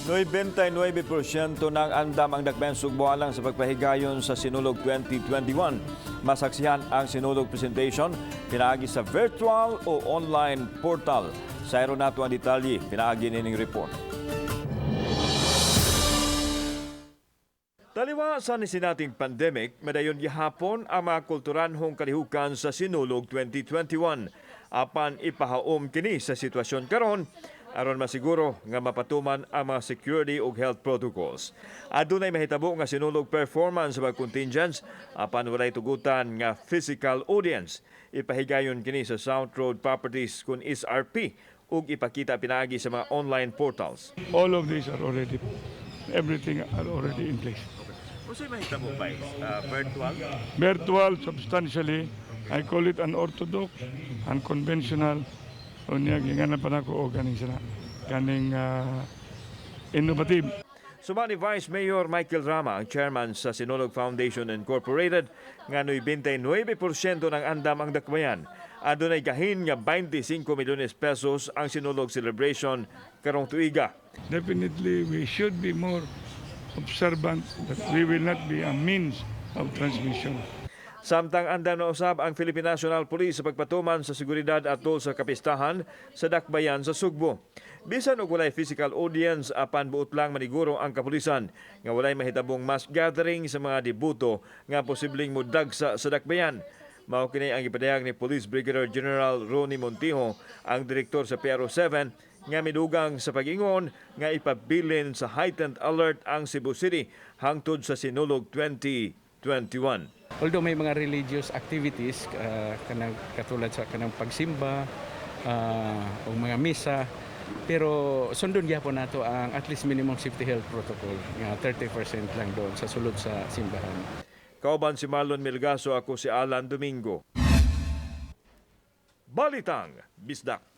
99% ng andam ang Dakbayan Sugbo alang sa pagpahigayon sa Sinulog 2021. Masaksihan ang Sinulog presentation pinaagi sa virtual o online portal. Sayro nato ang detalye, pinaagi nining report. Taliwa sa nisinating pandemic, madayon gihapon ang mga kulturanhong kalihukan sa Sinulog 2021. Apan ipahaom kini sa sitwasyon karon aron masiguro nga mapatuman ang mga security ug health protocols. Adunay mahitabo nga Sinulog performance sa mga contingents apan walay tugutan nga physical audience. Ipahigayon kini sa South Road Properties kun SRP ug ipakita pinaagi sa mga online portals. All of these are already, everything are already in place. Unsay mahitabo ba virtual? Virtual, substantially, I call it unorthodox, unconventional, unya ginganan pa nako og kaning sana, kaning innovative. Suma ni Vice Mayor Michael Rama, ang chairman sa Sinulog Foundation Incorporated, nga 99% ng andam ang dakbayan. Adunay gahin nga 25 milyones pesos ang Sinulog celebration karong tuiga. Definitely, we should be more observant that we will not be a means of transmission. Samtang andam na usab ang Philippine National Police sa pagpatuman sa seguridad atol sa kapistahan sa dakbayan sa Sugbo. Bisan og walay physical audience, apan buot lang maniguro ang kapulisan nga walay mahitabong mass gathering sa mga deboto nga posibleng mudagsa sa dakbayan. Mao kini ang gipadayag ni Police Brigadier General Ronnie Montijo, ang direktor sa PRO 7, nga midugang sa pag-ingon nga ipabilin sa heightened alert ang Cebu City hangtod sa Sinulog 2021. Although may mga religious activities kanang katulad sa kanang pagsimba o mga misa, pero sundon gyapon nato ang at least minimum safety health protocol nga 30% lang doon sa sulod sa simbahan. Kauban si Marlon Milgaso, ako si Alan Domingo. Balitang Bisdak.